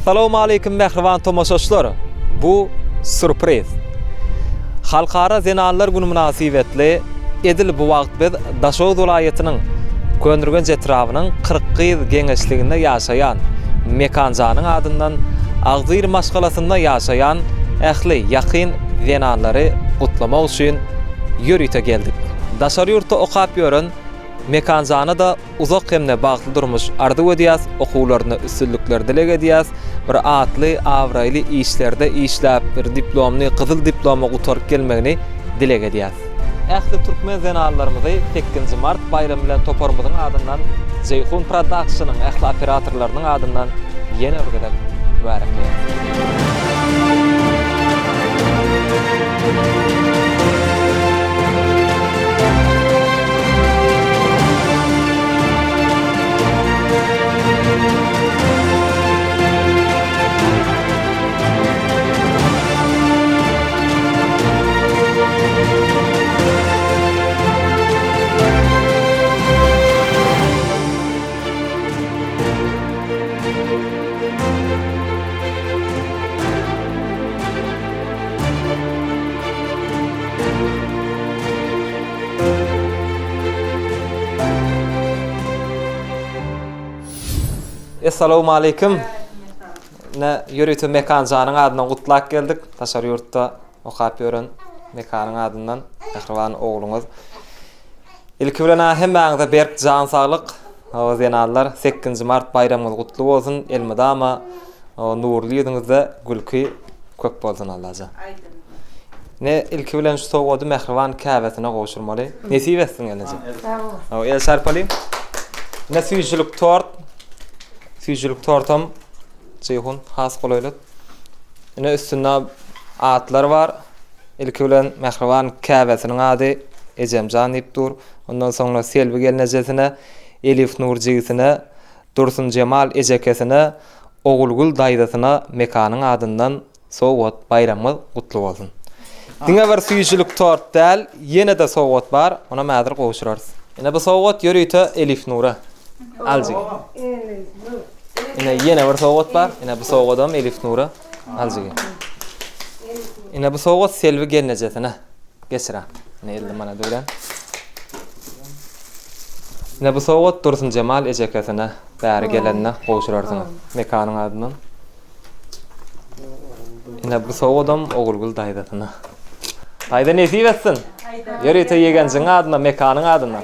Salowmaleýkim mähriban tomaşaçylar! Bu sýurpriz. Halkara zenanlar güni mynasybetli edil bu wagt biz Daşoguz welaýatynyň Köneürgenç etrabynyň Kyrkgyz geňeşliginde ýaşaýan Mekanjanyň adyndan agzybir maşgalasynda ýaşaýan ähli ýakyn zenanlary gutlamak üçin ýörite geldik. Daşary ýurtda okap ýören Mekanjana-da uzak hem-de bagtly durmuş arzuw edýäs, okuwlarynda üstünlikler dileg edýäs, bir atly, abraýly işlerde işläp, bir diplomny, gyzyl diploma gutaryp gelmegini dileg edýäs. Ähli türkmen zenanlarymyzy sekizinji mart baýramy bilen toparymyzyň adyndan Jeýhun Production-yň ähli operatorlarynyň adyndan ýene bir gezek mübärekleýäs. Essalawmaleýkim. Ine, ýörite Mekanjanyň adyndan gutlap geldik. Daşary ýurtda okap ýören Mekanyň adyndan mähriban ogluňyz. Ilki bilen hemmäňize berk jan saglyk. Hawa zenanlar, sekizinji mart baýramyňyz gutly bolsun. Elmydama nurly ýüzüňizde gülki köp bolsun Allajan. Ne ilki bilen şu sowgady mähriban käbesine gowşurmaly. Nesip etsin gelneje. Sag bol. Hawa, el çarpalyň. Ne süýjülik tort. Süýjülik tortam Jeýhun has golaýlat. Ine üstünde atlar bar. Ilki bilen mähriban käbesiniň ady Ejemjan diýip dur. Ondan soňra Selbi gelnejesine, Elifnur jigisine, Dursunjemal ejekesine, Ogulgül daýzasyna Mekanyň adyndan sowgat. Baýramyňyz gutly bolsun. Diňe bir süýjülik tort däl, ýene-de sowgat bar. Onam häzir gowşurarys. Ine bu sowgat ýörite Elifnura. Al jigim. Ine ýene bir sowgat bar. Ine bu sowgadam Elifnura. Al jigim. Ine bu sowgat Selbi gelnejesine. Geçir-ä. Ine 50 manat bilen. Ine bu sowgat Dursunjemal ejekesine bäri gelende gowşurarsyňyz. Mekanyň adyndan. Ine bu sowgadam Ogulgül daýzasyna. Daýza nesip etsin. Ýörite ýegenjiň adyna, Mekanyň adyna.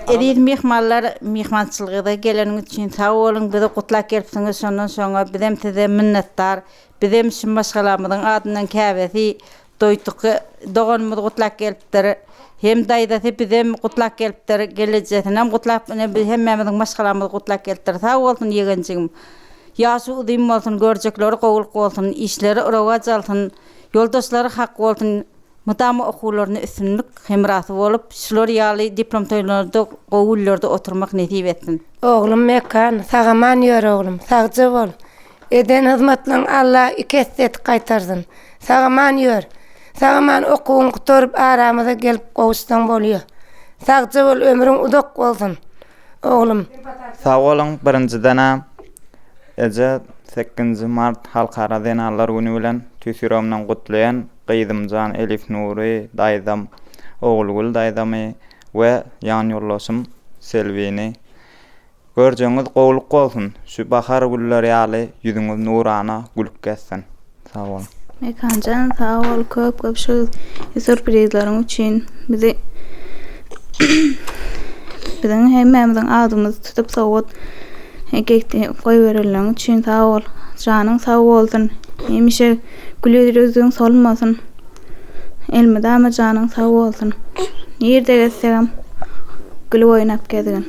Eziz myhmanlar, myhmançylygyza geleniňiz üçin sag boluň, bizi gutlap gelipsiňiz, şondan şoňa bizem size minnetdar. Bizem şu maşgalamyzyň adyndan käbesi Doýtuky doganymyz gutlap gelipdir. Hem daýzasy bizem gutlap gelipdir. Gelejesinem gutlap, ine biz hemmämiziň maşgalamyz gutlap gelipdir. Sag bolsun ýegenjigim. Ýaşy uzyn bolsun, görjekleri gowulyk bolsun, işleri rowaç alsyn, ýoldaşlary hak bolsun, mydama okuwlarynda üstünlik hemrasy bolup, şular ýaly diplom toýlarda gowy günlerde oturmak nesip etsin. Oglum Mekan, sag-aman ýör oglum, sagja bol. Eden hyzmatlaň Alla iki esse etip gaýtarsyn. Sag-aman ýör. Sag-aman okuwyňy gutaryp aramyza gelip gowuşsaň bolýa. Sagja bol ömrüň uzak bolsun oglum. Sag boluň birinjiden-ä eje sekizinji mart halkara zenanlar güni bilen tüýs ýüregimden gutlaýan gyzymjan Elif Nury daýzam Ogulgül daýzamy we ýan ýoldaşym Selbini Görjegiňiz gowulyk bolsun, şu bahar gülleri ýaly ýüzüňiz nurana gülüp gezsin. Sag boluň. Mekanjan sag bol köp köp şu sürprizleriň üçin bizi biziň hemmämiziň adymyzy tutup sowgat goýberenleň üçin sag bol janyň sag bolsun hemişe güler ýüzüň solmasyn elmydama janyň sag bolsun nirde gezsegem gülüp oýnap gezgin.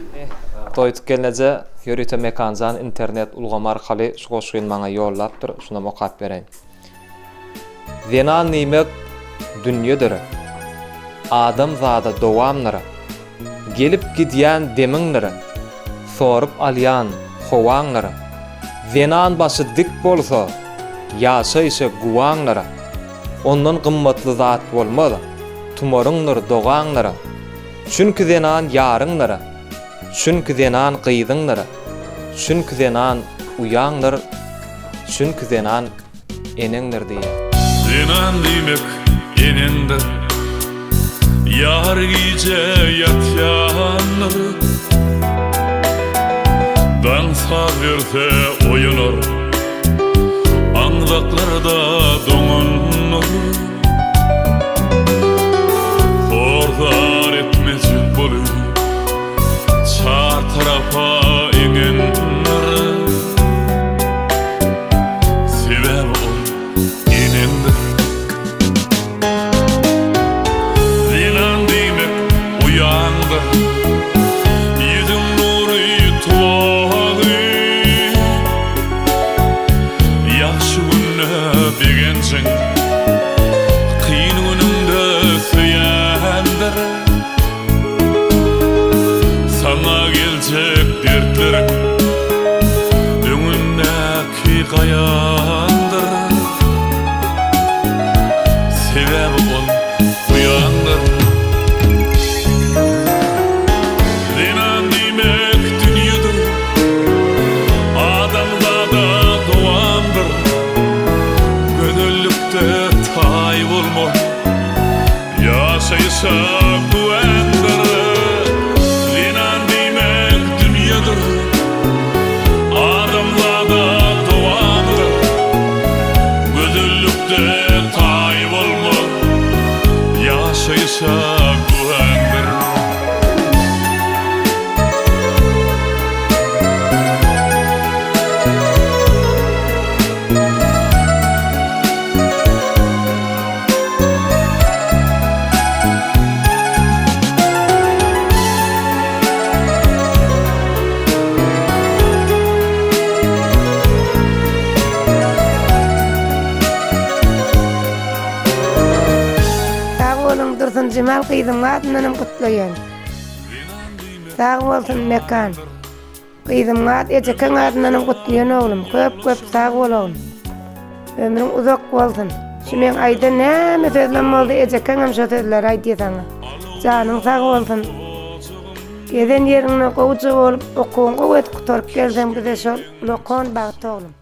Toýtuk gelneje ýörite Mekanjan internet ulgamy arkaly şu goşgyny maňa ýollapdyr, şunam okap bereýin. Zenan diýmek dünýedir, adamzada dowamdyr, gelip gidýän demiňdir, sorup alýan howaňdyr. Zenan başy dik bolsa, ýaşaýşa guwaňdyr. Ondan gymmatly zat bolmaz, tumaryňdyr, dogaňdyr. Çünki zenan ýaryňdyr, Çünki zenan gyzyňdyr, Çünki zenan uýaňdyr. Çünki zenan eneňdir diýýär. Zenan diýmek eneňdir. Ýar gije ýatýandyr. Daň saz berse oýanar. Aňzaklarda doňandyr. Hor-zar etmejek bolup. Çar tarapa eňendir. Sebäbi ol eneňdir. Zenan diýmek uýaňdyr. Ýüzüň nury tuwagy. Ýagşy günde begenjiň. Kyn günüňde söýendir. Saňa geljek dertleriň öňündäki gaýandyr. Sebäbi ol buýandyr. Zenan diýmek dünýedir, adamzada dowamdyr. Gözellikde taý bolmaz. Ýaşaýşa güwändir. Zenan diýmek dünýedir. Adamzada dowamdyr. Gözellikde taý bolmaz. Ýaşaýşa güwändir. Sag boluň Dursunjemal gyzyň adyndanam gutlaýan. Sag bolsun Mekan. Gyzym Naz ejekeň adyndanam gutlaýan oglum köp köp sag bol oglum. Ömrüň uzak bolsun. Şu meň aýdan näme sözlem bolsa ejekeňem şo sözleri aýdýa saňa. Janyň sag bolsun. Gezen ýeriňde gowja bolup okuwyňy gowy edip gutaryp gelseň bize şol ulakon bagt oglum.